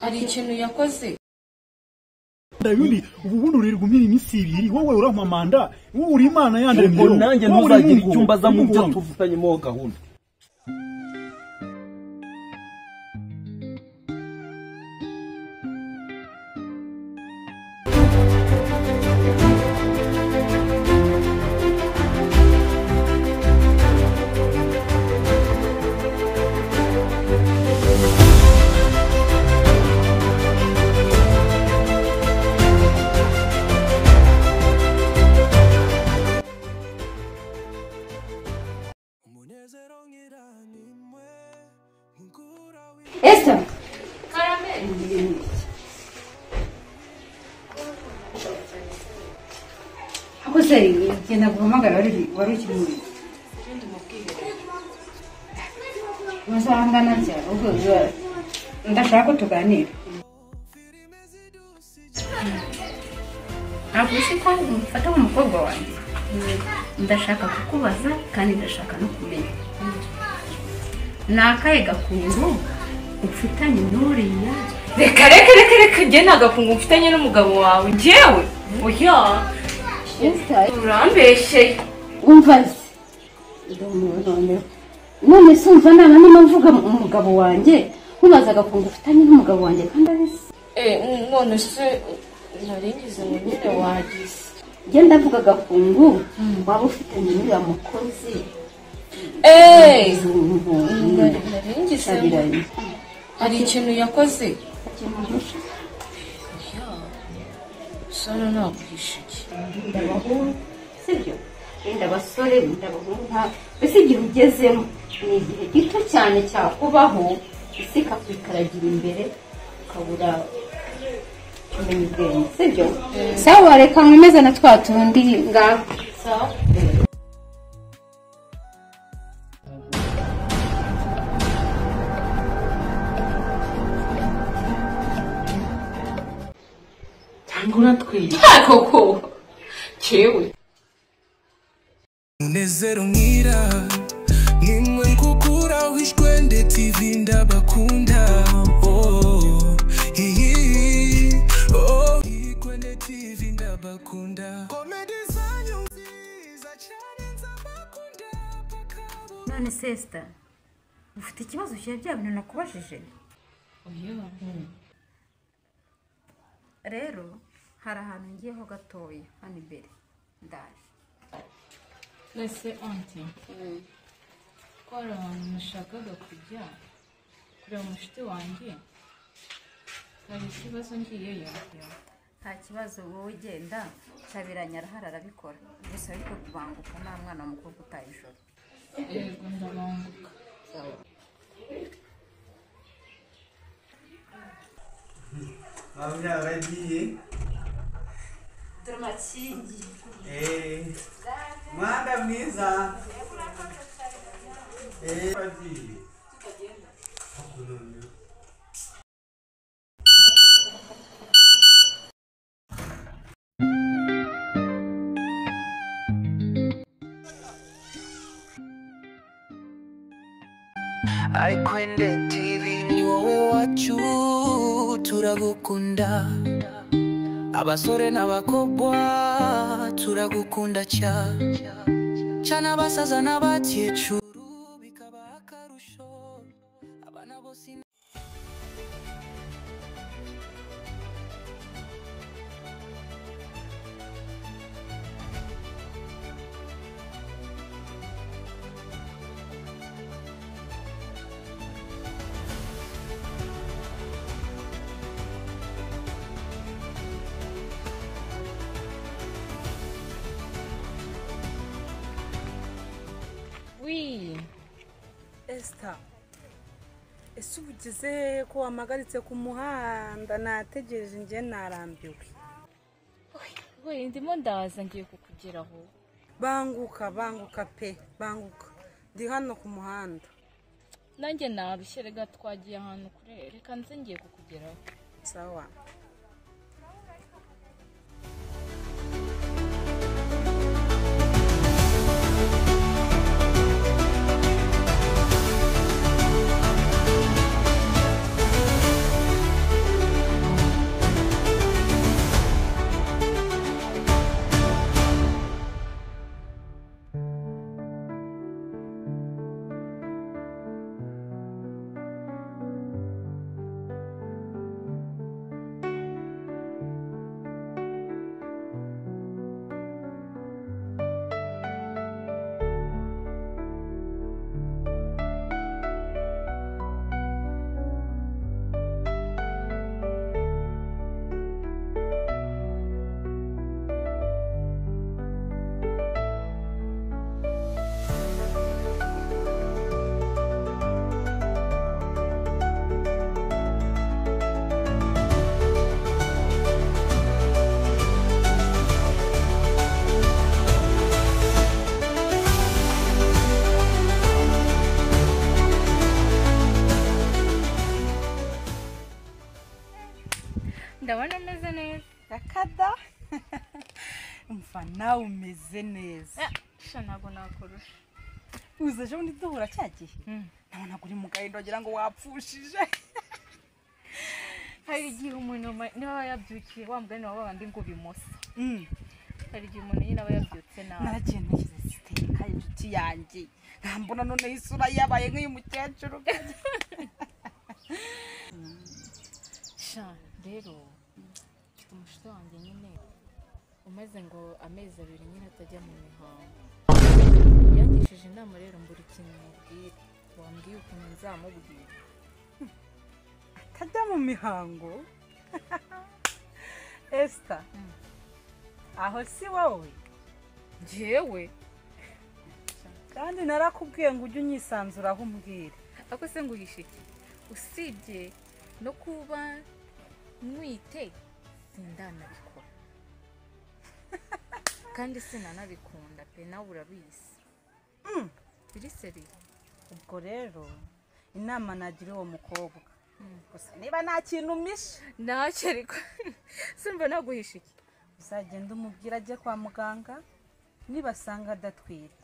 Hari ikintu yakoze. Ndabindi ubundi urirwa umira iminsi ibiri wowe urampamanda wowe uri Imana yandemye nanjye ntuzagira icyumba za mu byo tuvutanyemo gahunda. Esther. Ako se genda guhamagara wari ukiri muri uzangana cya ubwo ndashaka ko tuganira. Ntabwo uzi ko umufata nk'umukobwa wanjye. Ndashaka kukubaza kandi ndashaka no kumenya. Ni akahe gakungu ufitanye n'uriya? Reka reka reka reka njye nta gakungu mfitanye n'umugabo wawe njyewe. Oya. Urambeshye. Umva se. None se umva naba ndimo mvuga umugabo wanjye nkubaza agakungu ufitanye n'umugabo wanjye kandi ari se. None se naringize ngo nyine wagize. Njye ndavuga agakungu waba ufitanye n'uriya mukozi. Naringize hari ikintu yakoze. Sano naguhisha iki? Ndabahungu sibyo? Wenda abasore ndabahungu nta mbese igihe ugezemo ni igihe gito cyane cyakubaho isi ikakwikaragira imbere ukabura kumenya ubwenge sibyo? Sawa reka nkomeze na twa tundi ngaho. Sawa. Uratwite koko cyewe Munezero ngira nimwe kukura wishwende TV ndabakunda oh oh Ikwende TV ndabakunda comedy zanyu nziza cyane nzabakunda. None sister ufite ikibazo cya bya bintu nakubajije? Oya. Rero hari ahantu ngiyeho gatoya hano imbere ndaje. Nese auntie ko hari ahantu nashakaga kujya kureba umushuti wanjye hari ikibazo ngiyeyo? Nta kibazo wowe ugenda Cyabiranya arahari arabikora gusa ariko kubanguka nta mwana w'umukobwa utaye ijoro. Yego ndabanguka. Mama yaragiye. Turamakingi. Mwanda mwiza. Bagiye. Ikwende TV ni wowe wacu turagukunda abasore n'abakobwa turagukunda cyane abasaza n'abakecuru bikaba akarusho abana bose. Oui. Esther, ese ubugeze ko wamagaritse ku muhanda nategereje njye narambiwe. We ndimo ndaza ngiye kukugeraho. Banguka banguka pe banguka ndi hano ku muhanda. Nanjye narushye rega twagiye ahantu kure reka nze ngiye kukugeraho. Sawa. Ndabona umeze neza. Akada. Umva nawe umeze neza. Sha ntabwo nakurusha. Uza ejo bundi duhura cya gihe. Nabona uri mu gahinda wagira ngo wapfushije. Hari igihe umuntu niba yabyukiye wa mugani wa babandi ngo bimosa. Hari igihe umuntu nyine aba yabyutse nabi. Naragiye nashyize siteka inshuti yanjye. Nkambona noneho isura yabaye nk'iy'umukecuru. Sha rero mfite umushuti wanjye nyine umaze ngo amezi abiri nyine atajya mu mihango. Yangishije inama rero mbura ikintu mubwira. Wambwiye ukuntu nzamubwira. Atajya mu mihango? Esther, aho si wowe? Njyewe? Kandi narakubwiye ngo ujye unyisanzuraho umbwire. Ako se nguhishe iki? Usibye no kuba nwite sindanabikora. Kandi sinanabikunda pe, nawe urabizi. Biri seri. Ubwo rero inama nagira uwo mukobwa. Gusa niba nta kintu umpishe. Ntacyo ariko. Simba naguhisha iki? Uzagenda umubwira ajye kwa muganga, nibasanga adatwite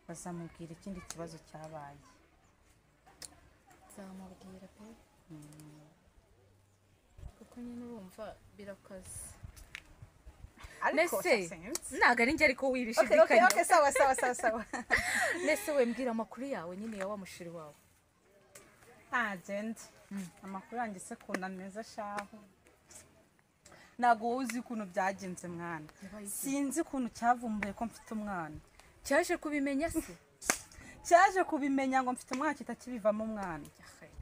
bazamubwira ikindi kibazo cyabaye. Nzamubwira pe. Kuko nyine urumva birakaze. Ariko ntago ari njye ariko wibishidikanya. Okay, sawa sawa sawa sawa. Nese we mbwira amakuru yawe nyine ya wa mushiri wawe. Agenda. Amakuru yanjye se kuna meza shaho. Ntago uzi ukuntu byagenze mwana. Sinzi ukuntu cyavumbuye ko mfite umwana. Cyaje kubimenya se? Cyaje kubimenya ngo mfite umwana kitakibivamo umwana.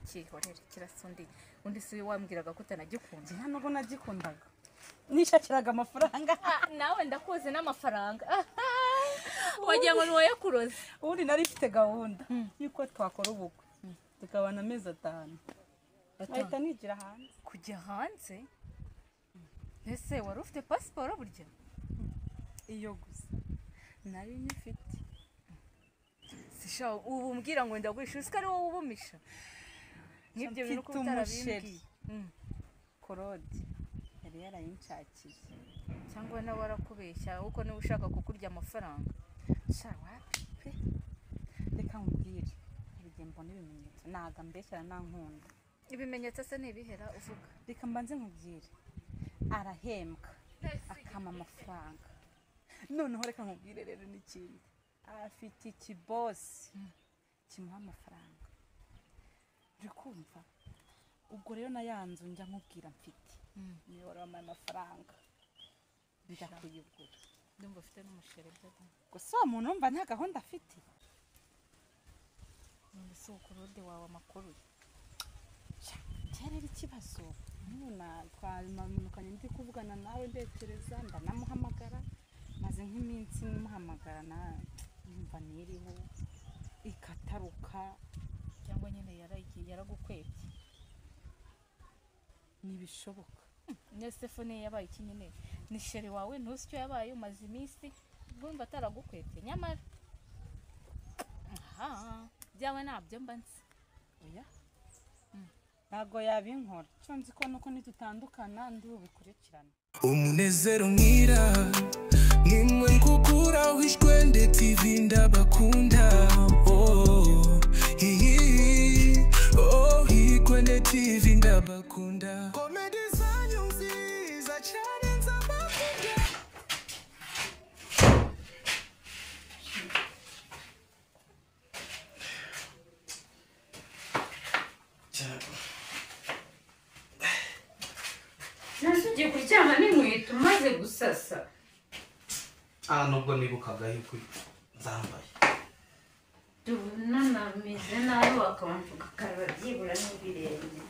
Kihorere kirasundi. Undi si wambwiraga ko utanagikunda. Nta nubwo nagikundaga. Nishakiraga amafaranga. Nawe ndakuze n'amafaranga. Wagira ngo nuwayakuroze. Ubundi nari mfite gahunda yuko twakora ubukwe. Tukabana amezi 5. Ahita nigira hanze. Kujya hanze? Ese wari ufite pasiporo burya? Iyo gusa. Nari nyifite. Sisha ubu mbwira ngo ndagurisha usika ari wowe ubumisha. Nibyo bintu ko utarabimbwiye. Korode yari yarayinshakiye. Cyangwa nawe arakubeshya uko niba ushaka kukurya amafaranga. Sha wapi pe. Reka nkubwire. Hari mbona ibimenyetso naga mbeshyara nankunda. Ibimenyetso se nibihera uvuga? Reka mbanze nkubwire. Arahembwa akama amafaranga. Noneho reka nkubwire rero n'ikindi. Afite ikibosi kimuha amafaranga. Uri kumva? Ubwo rero na yanzu njya nkubwira mfite. Niyo wari wampaye amafaranga. Njya kuyigura. Ndumva ufite n'umushere byo. Gusa uwo muntu umva nta gahunda afite. None se ukurode wawe amakuru? Cyari ikibazo. Nuna twamanukanye ndi kuvugana nawe ndekereza ndanamuhamagara maze nk'iminsi nmuhamagara na numva niriho ikataruka cyangwa nyine yaragiye yaragukwebye. Nibishoboka. Nese phone yabaye iki nyine? Ni sheri wawe ntuzi icyo yabaye umaze iminsi bwumva ataragukwebye nyamara. Aha, byawe nabyo mba nzi. Oya. Ntago yabinkora. Cyo nzi ko nuko nitutandukana ndi bubikurikirane. Umunezero mwira nimwe kukura wishwende TV ndabakunda. Oh, hi oh, Ikwende TV ndabakunda. Comedy zanyu nziza cyane nzabakunda. Nasugiye kuryama n'inkweto maze gusasa. Nubwo nibukaga yuko nzambaye. Tubona nameze nabi wakabanza ugakaraba byibura n'ibirenge.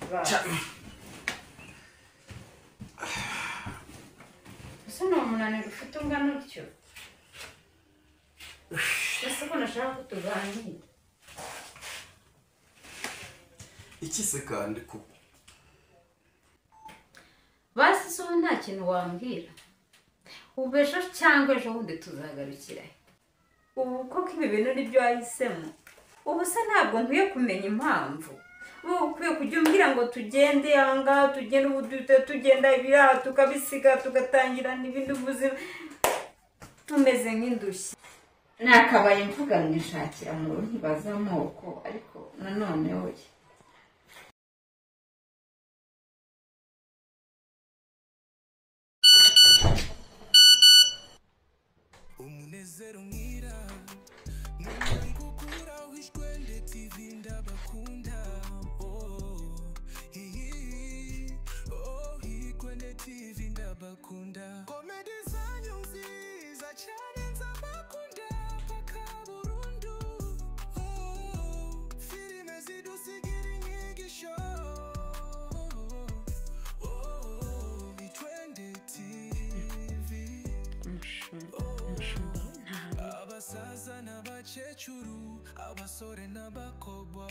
Ese ni umunaniro ufite ungana utyo? Ese ko nashaka ko tuganira? Iki se kandi kuko? Basi se ubu nta kintu wambwira. Ubu ejo cyangwa ejo bundi tuzagarukira. Ubu koko ibi bintu nibyo wahisemo. Ubu se ntabwo nkwiye kumenya impamvu. Ukwiye kujya umbwira ngo tugende ahangaha, tugende ubu duhita tugenda ibiraha tukabisiga tugatangira n'ibindi buzima tumeze nk'indushyi. Nakabaye mvuga ngo nshakira mu ntibaza amoko, ariko nanone oya. Umunezero mwira gukura wishwende TV ndabakunda. Oh oh Ikwende TV ndabakunda. Komedi zanyu nziza cyane nzabakunda paka burundu. Oh filime zidusigira inyigisho. Oh Ikwende TV. Abasaza n'abakecuru, abasore n'abakobwa,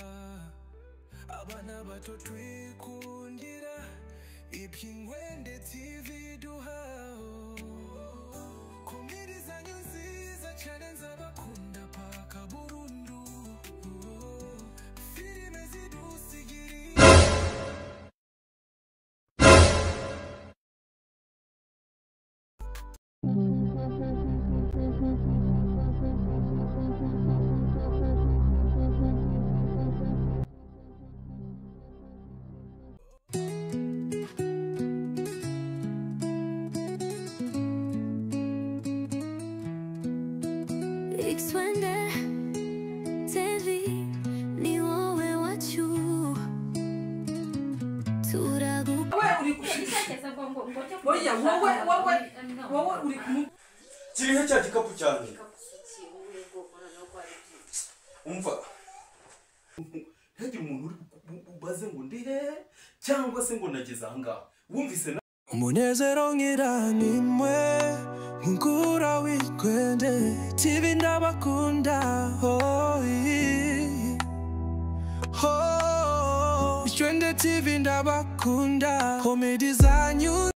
abana bato twikundira iby'Inkwende TV duha. Komedi zanyu nziza cyane nzabakunda paka burundu. Filime zidusigira. Ikwende TV ni wowe wacu turagu. Oya wowe wowe wowe uri kumu kirihe cya gikapu cyanjye. Umva ntihagire umuntu uri ubaze ngo ndi hehe cyangwa se ngo nageze aha ngaha. Wumvise na Umunezero ngira nimwe mukura w'ikwende TV ndabakunda. Oh oh Ikwende TV ndabakunda. Komedi zanyu.